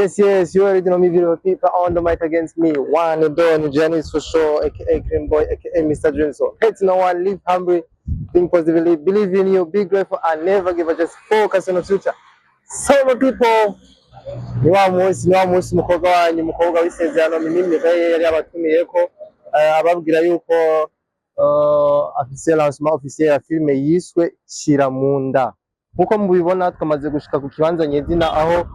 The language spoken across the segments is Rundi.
Yes, you already know me, video people on the mic against me. One and done, Janice for sure, aka Cream Boy, aka Mr. Dreamso. Hate no one, live humbly, think positively, believe in you, be grateful, and never give up. Just focus on the future. So, my people, ni wa munsi, ni wa munsi umukobwa wanyu, umukobwa w'isezerano Mimi Mireille yari yabatumiyeko, ababwira yuko afise lancement officiel ya filme yiswe Shira Munda. Nkuko mubibona, twamaze gushika ku kibanza nyezina aho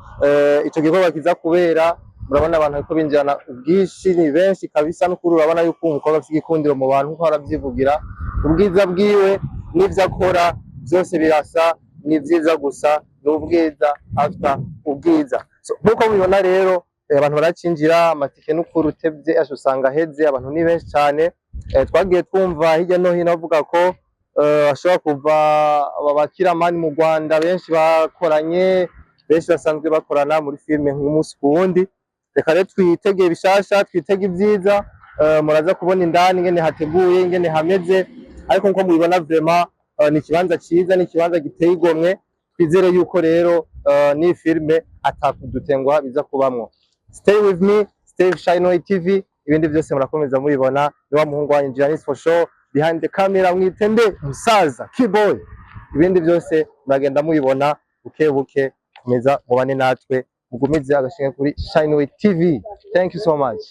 ico gikorwa kiza kubera. Murabona abantu bariko binjirana ubwinshi, ni benshi kabisa. N'ukuri urabona yuko umukobwa afise igikundiro mu bantu, nkuko aravyivugira. Ubwiza bwiwe n'ivyo akora byose birasa, ni vyiza gusa, ni ubwiza after ubwiza. So, nkuko mubibona rero, abantu baracinjira. Amatike n'ukuri utevye asha usanga aheze. Abantu ni benshi cane. Twagiye twumva hirya no hino bavuga ko ashobora kuva aba bakiramani mu Rwanda benshi bakoranye, benshi basanzwe bakorana muri filime nk'umunsi ku wundi. Reka rero twitege bishasha, twitege ibyiza. Muraza kubona indani ingene hateguye, ingene hameze. Ariko nkuko mubibona, vraiment, ni ikibanza ciza, ni ikibanza giteye igomwe. Twizere yuko rero ni filime atakudutenguha biza kubamwo. Stay with me, stay with Shine TV. Ibindi byose murakomeza mubibona. Ni wa muhungu wanyu Giannis for sure, behind the camera mwitende musaza Keyboy. Ibindi byose muragenda mubibona buke buke. Komeza mubane natwe, mugumize agashinge kuri Shine TV. Thank you so much.